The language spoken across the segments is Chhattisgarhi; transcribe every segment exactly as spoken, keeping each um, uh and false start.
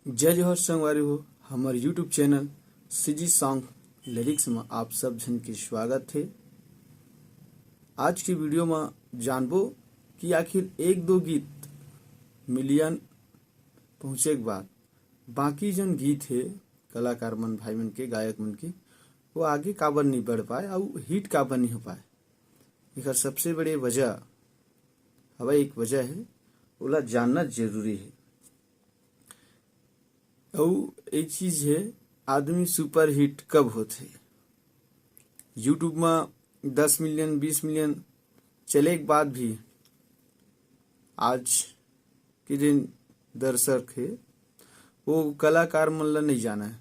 जय जोहार संगवारी हो, हमर YouTube channel CG song lyrics में आप सब झन के स्वागत हे। आज के वीडियो में जानबो कि आखिर एक दो गीत मिलियन पहुँचे के बाद बाकी जन गीत हे कलाकार मन, भाई मन के, गायक मन के, वो आगे काबर नहीं बढ़ पाए, अउ हिट काबर नहीं हो पाए। एकर सबसे बड़े वजह हवा एक वजह हे, ओला जानना जरूरी हे। अउ एक चीज हे, आदमी सुपर हिट कब होथे? YouTube में दस मिलियन, बीस मिलियन चले के बाद भी आज के दिन दर्शक हे, वो कलाकार मन ला नहीं जाना है।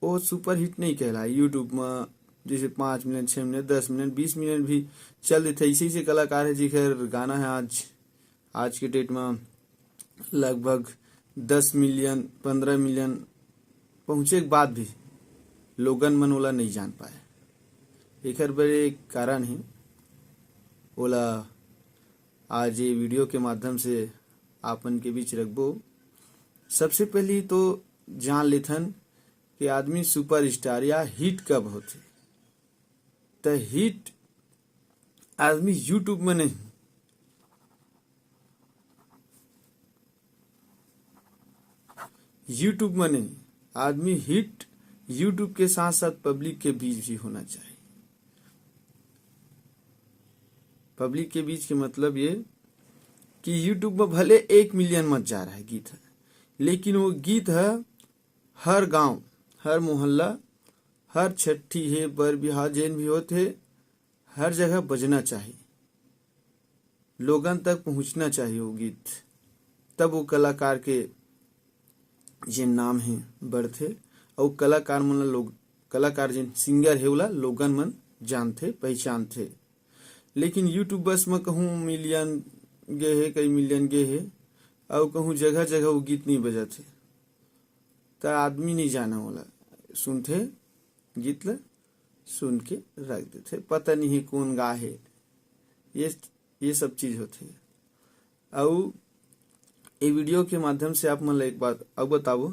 वो सुपर हिट नहीं कहलाए। YouTube में जैसे पाँच मिलियन, छः मिलियन, दस मिलियन, बीस मिलियन भी चल देथे। ऐसे ऐसे कलाकार है जिखर गाना है आज, आज के डेट में लगभग दस मिलियन, पन्द्रह मिलियन पहुँचे के बाद भी लोगन मन ओला नहीं जान पाए। एकर बड़े कारण है, ओला आज ये वीडियो के माध्यम से आपन के बीच रखबो। सबसे पहली तो जान लेथन कि आदमी सुपरस्टार या हिट कब होथे। त हिट आदमी YouTube में नहीं, YouTube में नहीं, आदमी हिट YouTube के साथ साथ पब्लिक के बीच भी होना चाहिए। पब्लिक के बीच के मतलब ये कि YouTube में भले एक मिलियन मत जा रहा है गीत है, लेकिन वो गीत है हर गांव, हर मोहल्ला, हर छट्ठी हे, बर बिहाव जेन भी होत हे, हर जगह बजना चाहिए, लोगन तक पहुंचना चाहिए वो गीत, तब वो कलाकार के जेन नाम हे बढ़थे। अउ कलाकार मन ला लोग, कलाकार जेन सिंगर हे ओला लोगन मन जानथे, पहचानथे। लेकिन यूट्यूबर्स में कहूँ मिलियन गे हे, कई मिलियन गे हे, अउ कहूँ जगह जगह वो गीत नहीं बजत हे, त आदमी नहीं जाना ओला, सुनथे, गीत ला सुन के रख देथे, पता नहीं हे कौन गा हे। ये ये सब चीज होथे। अउ ये वीडियो के माध्यम से आप मन ला एक बात अउ बताबो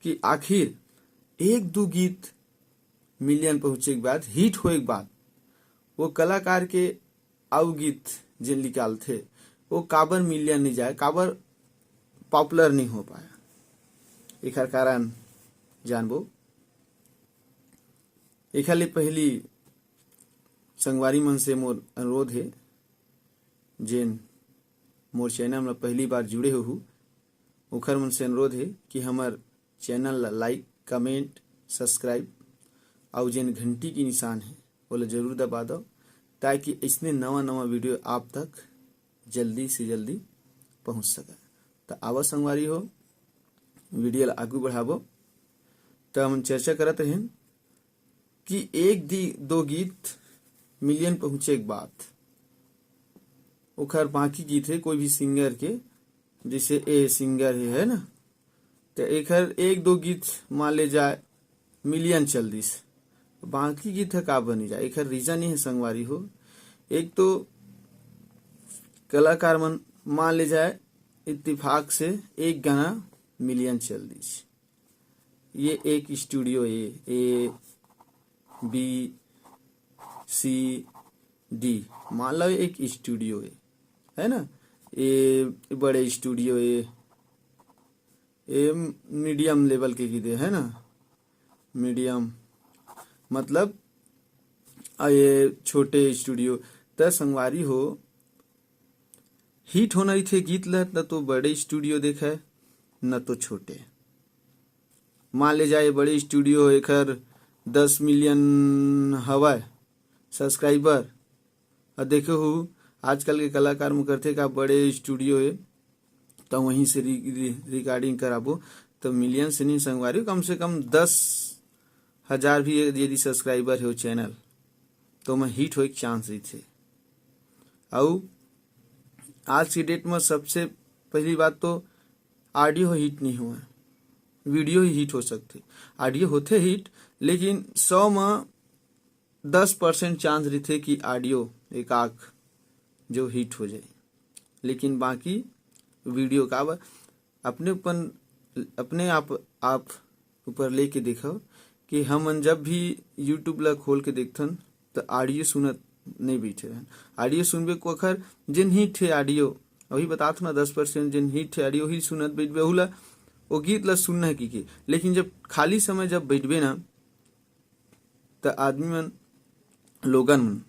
कि आखिर एक दो गीत मिलियन पहुंचे के बाद, हिट होए के बाद, वो कलाकार के अउ गीत जेन निकालथे, वो काबर मिलियन नहीं जाए, काबर पॉपुलर नहीं हो पाए, एकर कारण जानबो। एखर ले पहली संगवारी मन से मोर अनुरोध हे, जेन मोर चैनल में पहली बार जुड़े हो, ओखर मन से अनुरोध हे कि हमर चैनल ला लाइक, कमेंट, सब्सक्राइब अउ जेन घंटी के निशान हे, ओला जरूर दबा दो, ताकि इसने नवा नवा वीडियो आप तक जल्दी से जल्दी पहुंच सके। त आवा संगवारी हो, वीडियो ला आगू बढ़ाबो। त हमन चर्चा करत रहेन कि एक दी दो गीत मिलियन पहुंचे के बाद ओखर बाकी गीत हे कोई भी सिंगर के, जैसे ए सिंगर हे, है ना, त एखर एक दो गीत मान ले जाए मिलियन चल दिस, बाकी गीत ह का बनी जाए? एखर रीजन ये हे संगवारी हो, एक तो कलाकार मन मान ले जाए इत्तेफाक से एक गाना मिलियन चल दिस, ये एक studio A, A B C D, मान लो एक स्टूडियो ए, है ना, ए बड़े studio A, a medium level के गिदे, है ना, मीडियम मतलब आ ये छोटे स्टूडियो। त संगवारी हो, हिट होना रहिथे गीत ल, न तो बड़े स्टूडियो देखे, न तो छोटे। मान ले जाए बड़े स्टूडियो एखर दस मिलियन हवय सब्सक्राइबर, अउ देखे हो आजकल के कलाकार मन करथे का बड़े स्टूडियो हे, त वहीं से रि-, रि-, रिकॉर्डिंग कराबो, त मिलियन से नहीं संगवारी, कम से कम दस हजार भी यदि सब्सक्राइबर हे वो चैनल, तो मैं हिट होए के चांस रहिथे। अउ आज की डेट में सबसे पहली बात तो ऑडियो हिट नहीं हुआ, वीडियो ही हिट हो सकथे। ऑडियो होथे हिट, लेकिन सौ में दस परसेंट चांस रहिथे कि ऑडियो एक आख जो हिट हो जाए, लेकिन बाकी वीडियो। काबर? अपने अपन अपने आप, आप ऊपर लेके देखव कि हमन जब भी YouTube ला खोल के देखथन, त audio सुनत नहीं बैठे रहन। Audio सुनबे कोखर, जेन hit हे audio, वही बतात ना, दस percent जेन hit हे audio, वही सुनत बैठबे, ओहू ला, वो गीत ला सुनना है कि, कि। लेकिन जब खाली समय जब बैठबे ना, त आदमी मन, लोगन मन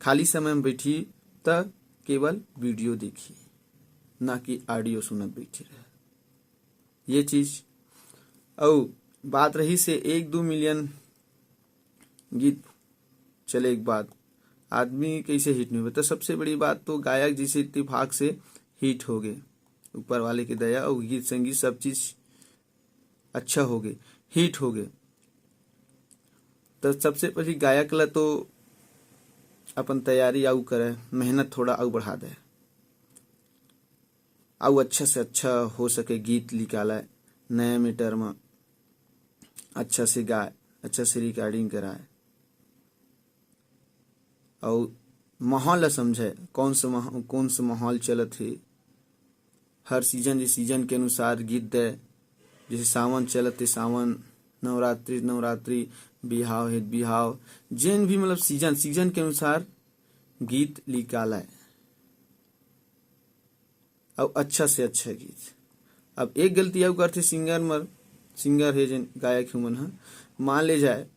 खाली समय में बैठी, त केवल video देखी, ना कि audio सुनत बैठी रहे। ये चीज। अउ बात रही से एक दो million गीत चले के बाद आदमी कैसे hit नहीं होता? सबसे बड़ी बात तो गायक जैसे इतनी भाग से hit हो गए, ऊपर वाले की दया, और गीत संगीत सब चीज अच्छा हो गए, hit हो गए। तो सबसे पहले गायक ला तो अपन तैयारी आऊ करे, मेहनत थोड़ा आऊ बढ़ा दे, आऊ अच्छा से अच्छा हो सके, गीत निकाले, नया matter में अच्छा से गाए, अच्छा से recording कराए, अउ माहौल ला समझे, कौन से माह-, कौन से माहौल चलत हे। हर season, जिस season के अनुसार गीत दे, जैसे सावन चलत हे, सावन, नवरात्रि, नवरात्रि, बिहाव हे, बिहाव, जेन भी मतलब season, season के अनुसार गीत निकाले। अउ अच्छा से अच्छा गीत। अब एक गलती अउ करथे singer मर, singer हे जेन गायक हे मन ह, मान ले जाए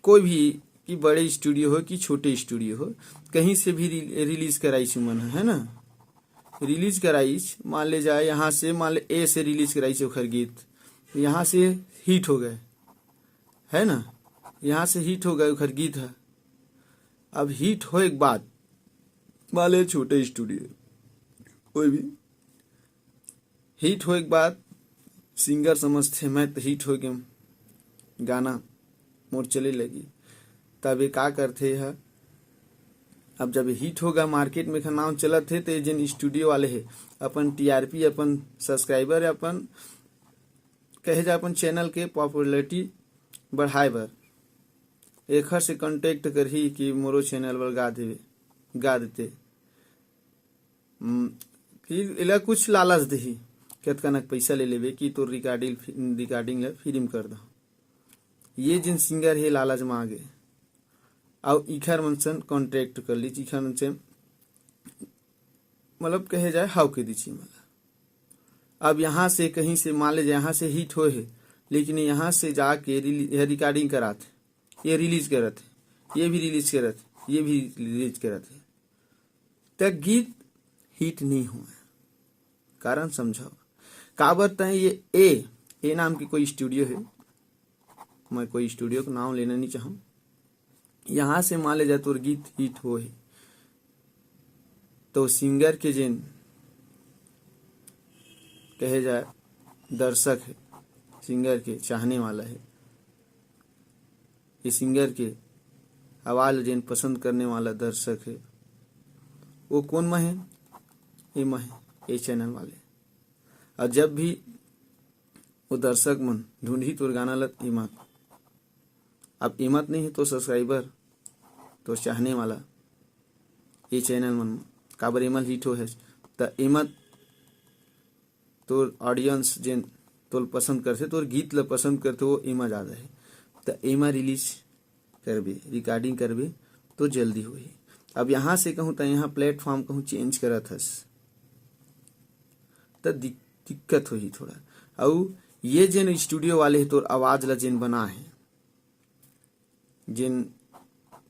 कोई भी, कि बड़े studio हो कि छोटे studio हो, कहीं से भी रि-, release कराइस मन ह, है ना, release कराइस, मान ले जाए यहाँ से, मान ले A से release कराइस ओखर गीत, यहाँ से hit हो गए, है ना, यहाँ से hit हो गए ओखर गीत ह। अब hit होए के बाद, मान ले छोटे studio, कोई भी hit होए के बाद singer समझथे, मैं तो hit हो गए, गाना मोर चले लगी। तब ये का करथे ह, अब जब hit होगा, market में एखर नाम चलत हे, तो ये जेन studio वाले हे, अपन TRP, अपन subscriber, अपन कहे जा, अपन channel के popularity बढ़ाए बर एखर से contact करही कि मोरो channel बर गा देवे, गा देते। हम्म, कि एला कुछ लालच देही, कतका नक पैसा ले लेबे कि तोर recording, recording ला film कर दो। ये जिन singer हे लालच मांगे, अउ इखर मन सन contact कर लीच, इखर मन से मतलब कहे जाए हाव के दीची मला। अब यहाँ से कहीं से मान ले जाए यहाँ से hit होए हे, लेकिन यहाँ से जाके रिली-, ये recording करात हे, ये release करत हे, ये भी release करत हे, ये भी release करत हे, त गीत hit नहीं हुए। कारण समझाओ, काबर तय ये A, A नाम की कोई studio हे, मैं कोई studio का नाम लेना नहीं चाहूँ, यहाँ से मान ले जा तोर गीत hit हो हे, तो singer के जेन कहे जाए दर्शक हे, singer के चाहने वाला हे, ये singer के आवाज जेन पसंद करने वाला दर्शक हे, वो कौन में हे? ये में हे, ये channel वाले। और जब भी वो दर्शक मन ढूंढही तोर गाना ल एमत, अब एमत नहीं हे तो subscriber, तो चाहने वाला, ये channel मन काबर एमल hit हो हे, त एमत तोर audience जेन तोल पसंद करथे, तोर गीत ल पसंद करथे, वो एमा ज़्यादा हे। त एमा release करबे, recording करबे, तो जल्दी होही। अब यहाँ से कहूँ त यहाँ platform कहूँ change करत हस, त दिक-, दिक्कत होही थोड़ा। अउ ये जेन studio वाले हे, तोर आवाज़ ला जेन बना हे, जेन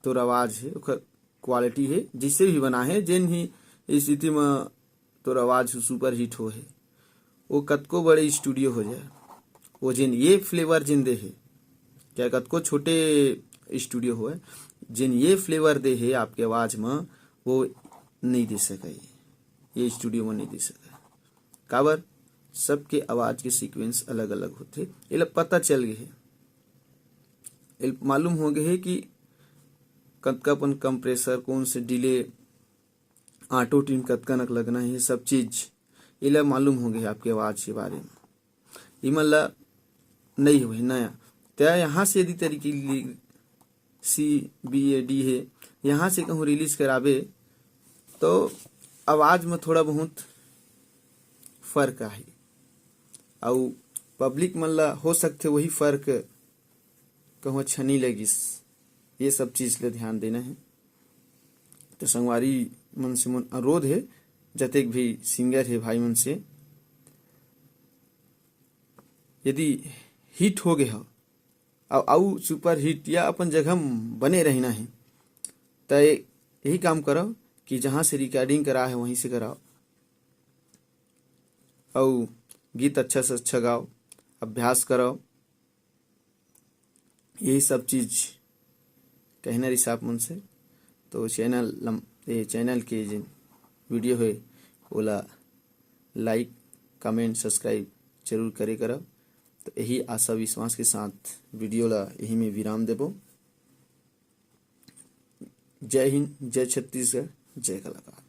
तोर आवाज़ हे, ओकर quality हे, जैसे भी बना हे, जेन ही स्थिति म तोर आवाज़ super hit हो हे, वो कतको बड़े studio हो जाए, वो जेन ये flavor जेन दे हे, क्या कतको छोटे studio होए, जेन ये flavor दे हे आपके आवाज़ म, वो नहीं दे सके, ये studio म नहीं दे सके। काबर? सबके आवाज़ के sequence अलग-अलग होथे, एला पता चल गे हे, एला मालूम हो गे हे कि कतका अपन compressor, कौन से delay, auto tune कतका नक लगना हे, सब चीज एला मालूम हो गे हे आपके आवाज़ के बारे में। इमन ला नहीं होही नया, त यहाँ से यदि तरीके C B A D हे, यहाँ से कहूँ release कराबे, तो आवाज़ में थोड़ा बहुत फर्क आही। अउ पब्लिक मन ला हो सकथे वही फर्क कहूँ अच्छा नहीं लगिस। ये सब चीज ले ध्यान देना है। तो संगवारी मन से मोर अनुरोध है, जतेक भी सिंगर है भाई मन से, यदि हिट हो गए हो, अउ, अउ सुपर हिट या अपन जगह म बने रहना है, त यही काम करो कि जहाँ से रिकॉर्डिंग करा है वहीं से कराओ, अउ गीत अच्छा से अच्छा गाओ, अभ्यास करो। यही सब चीज कहना रहिस आप मन से। तो चैनल लम-, ये चैनल के जिन वीडियो है ओला लाइक, कमेंट, सब्सक्राइब जरूर करे करब। तो यही आशा विश्वास के साथ वीडियो ला यही में विराम देबो। जय हिंद, जय छत्तीसगढ़, जय कलाकार।